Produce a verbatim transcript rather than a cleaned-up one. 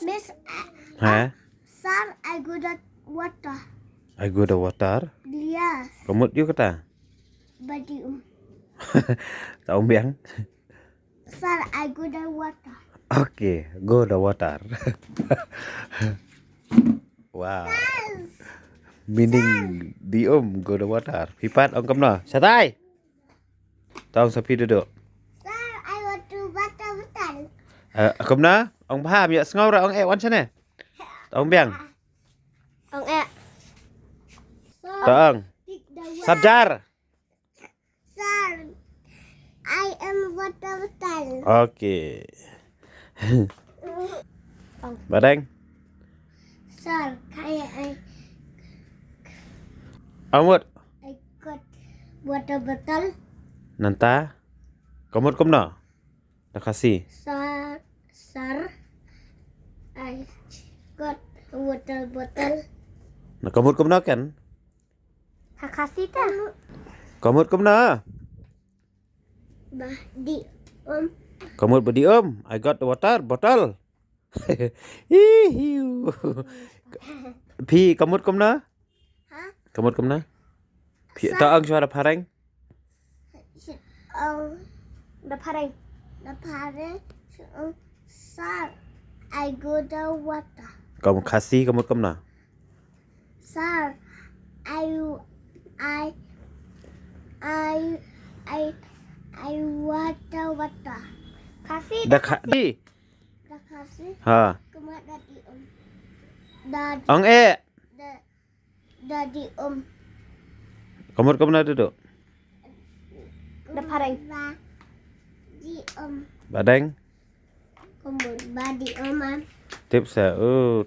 Miss, uh, ha? Sir, I go the water. I go the water. Yes. Ka mut ïa kata? Ba dih um. Ta ong biang. Sir, I go the water. Okay, go the water. Wow. Sir. Meaning, dih um, go the water. Phi pat ong kumno? Shatai. Ta ong sa phi Dudu. Sir, I want to water bottle. Eh, kumno? Ong bha, ïa sngew ra ong eh wan shane. Ta ong biang. Ong eh. Sir, ta ong. Take the water. Sabjar. Sir, I am water bottle. Okay. Badeng. Sir, can I, Amut. I got water bottle. Nangta. Ka mut kumno? Da Khasi. Sir, sir, I got water bottle. Na ka mut kumno kan? Ha Khasi ta. Ka mut kumno? Ba dih um. Ka mut ba dih um. I got the water bottle. Hihiu. Phi ka mut kumno? Ha? Ka mut kumno? Phi ta ong shuwa da phareng. Ong da phareng. Da phareng. Ong, sir, I go the water. Ka mut Khasi ka mut kumno? Sir, I, I, I, I, I water, water. Khasi, da Khasi. Da Khasi. Ha. Ka mut da dih um. Da dih. Ong eh. Da, da dih um. Ka mut kumno Dudu? Da phareng. Ba dih um. Badeng. Ka mut ba dih um, ah. Tip sa, oh.